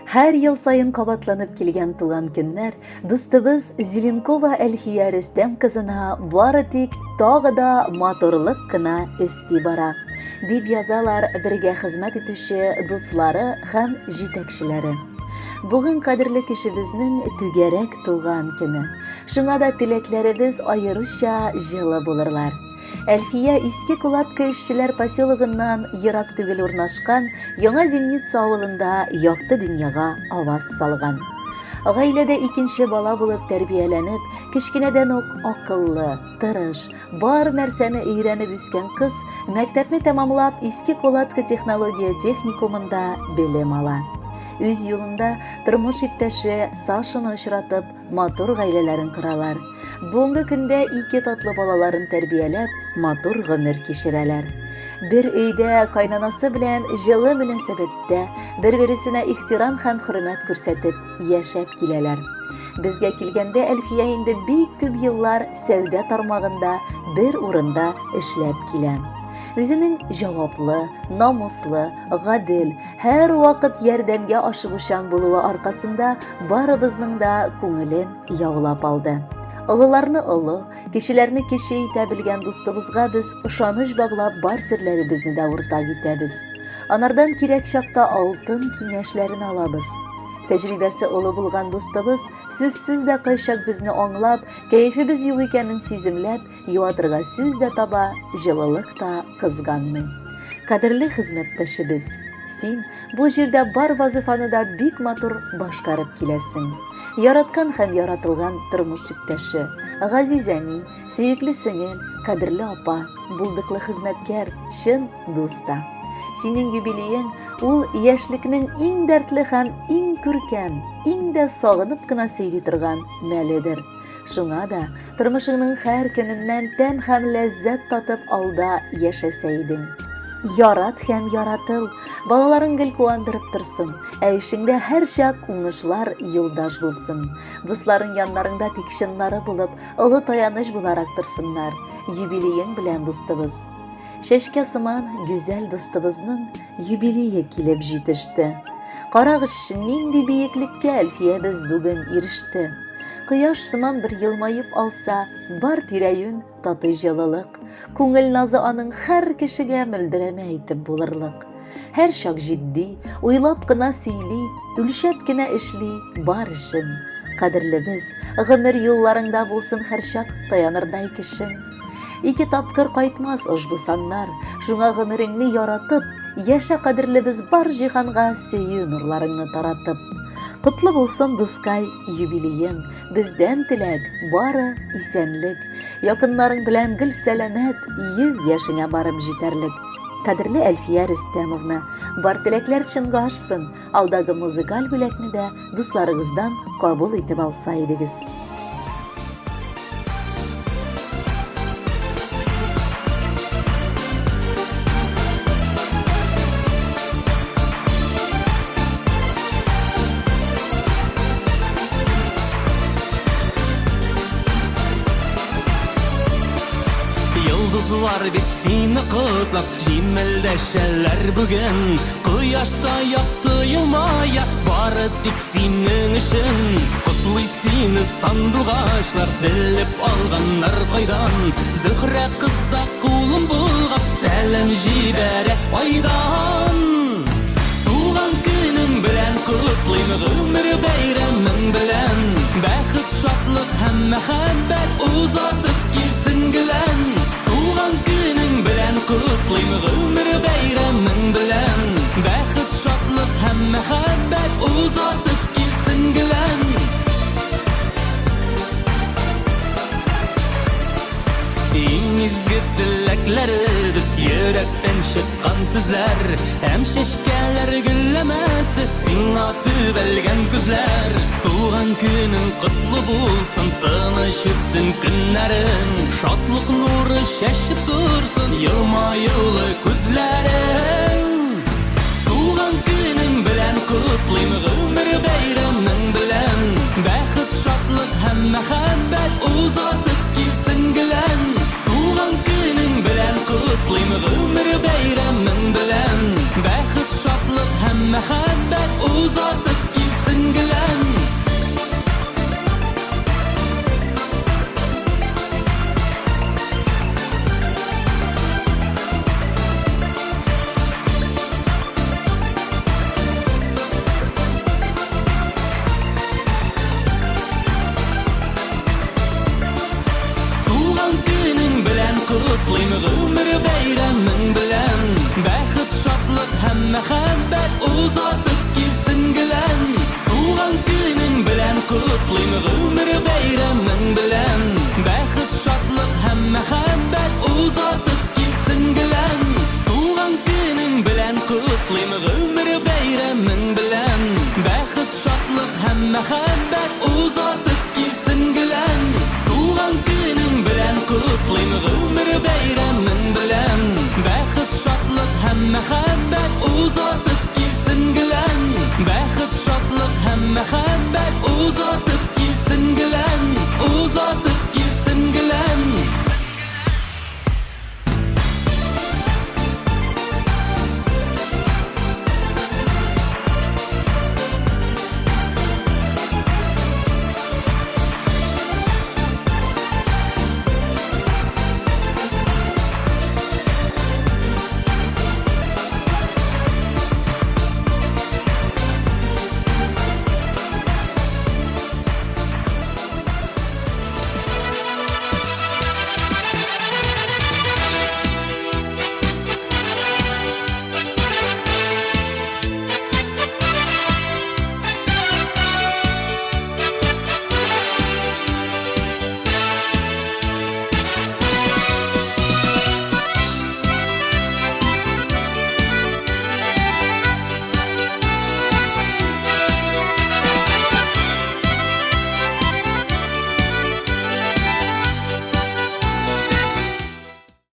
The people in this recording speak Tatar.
Һәр ел саен кабатланып килгән туган көннәр дустыбыз Зеленкова Әлфия Рөстәм кызына бары тик тагы да матурлык кына өсти бара, дип язалар бергә хезмәт итүче дуслары һәм җитәкчеләре. Бүген кадерле кешебезнең түгәрәк туган көне. Шуңа да теләкләребез аеруча җылы булырлар. Әлфия Иске Кулатка эшчеләр поселогыннан ерак түгел урнашкан Яңа Зимница авылында якты дөньяга аваз салган. Гаиләдә икенче бала булып тәрбияләнеп, кечкенәдән үк акыллы, тырыш, бар нәрсәне өйрәнеп үскән кыз мәктәпне тәмамлап Иске Кулатка технология техникумында белем ала. Үз юлында тормыш иптәше Сашаны очратып, матур гаиләләрен коралар. Бүгенге көндә ике татлы балаларын тәрбияләп, матур гомер кичерәләр. Бер өйдә кайнанасы белән җылы мөнәсәбәттә, бер-бересенә ихтирам һәм хөрмәт күрсәтеп яшәп киләләр. Безгә килгәндә Әлфия инде бик күп еллар сәүдә тармагында бер урында эшләп килә. Үзенең җаваплы, намуслы, гадел, һәрвакыт ярдәмгә ашыгучан булуы аркасында барыбызның да күңелен яулап алды. Олыларны олы, кечеләрне кече итә белгән дустыбызга без ышаныч баглап бар серләребезне дә уртак итәбез. Анардан кирәк чакта алтын киңәшләрен алабыз. Тәҗрибәсе олы булган дустыбыз сүзсез дә кайчак безне аңлап, кәефебез юк икәнен сиземләп, Юатырга сүз дә таба, җылылык та кызганмый. Кадерле хезмәттәшебез, син бу җирдә бар вазыйфаны да бик матур башкарып киләсең. Яраткан һәм яратылган тормыш иптәше, газиз әни, сөекле сеңел, кадерле апа, булдыклы хезмәткәр, чын дус та. Синең юбилеең ул яшьлекнең иң дәртле һәм иң күркәм, иң дә сагынып кына сөйли торган мәледер. Шуңа да тормышыңның һәр көненнән тәм һәм ләззәт татып алда яшәсә идең. Ярат һәм яратыл, балаларың гел куандырып торсын, ә эшеңдә һәрчак уңышлар юлдаш булсын. Дусларың яннарыңда тик чыннары булып, олы таяныч буларак торсыннар. Юбилеең белән, дустыбыз! Чәчкә сыман гүзәл дустыбызның юбилее килеп җитеште. Карагызчы, нинди биеклеккә Әлфиябез бүген иреште. Кояш сыман бер елмаеп алса, бар тирә-юнь татый җылылык. Күңел назы аның һәр кешегә мөлдерәмә итеп булырлык. Һәр чак җитди, уйлап кына сөйли, үлчәп кенә эшли бар эшен. Кадерлебез, гомер юлларыңда булсын һәрчак таянырдай кешең. Ике тапкыр кайтмас ошбу саннар, шуңа гомереңне яратып, яшә кадерлебез бар җиһанга сөю нурларыңны таратып. Котлы булсын, дускай, юбилеең, бездән теләк, бары исәнлек. Якыннарың белән гел сәламәт, 100 яшеңә барып җитәрлек. Кадерле Әлфия Рөстәмовна, бар теләкләр чынга ашсын, алдагы музыкаль бүләкне дә дусларыгыздан кабул итеп алса идегез. Йолдызлар бит сине котлап җимелдәшәләр бүген. Кояшта якты елмая бары тик синең өчен. Котлый сине сандугачлар белеп алганнар кайдан. Зөһрә кыз да кулын болгап сәлам җибәрә айдан. Туган көнең белән котлыйм, гомер бәйрәмең белән. Бәхет, шатлык һәм мәхәббәт озатып килсен гелән. Туган көнең белән котлыйм, гомер бәйрәмең белән. Бәхет, шатлык һәм мәхәббәт озатып килсен гелән. Иң изге теләкләребез, йөрәктән чыккан сүзләр һәм чәчкәләр гөлләмәсе, сиңа төбәлгән күзләр. Туган көнең котлы булсын, тыныч үтсен көннәрең, шатлык нуры чәчеп торсын елмаюлы күзләрең. Туган көнең белән котлыйм, гомер бәйрәмең белән. Бәхет, шатлык һәм мәхәббәт озатып килсен гелән. Туган көнең белән котлыйм, гомер бәйрәмең белән. Бәхет, шатлык һәм мәхәббәт озатып.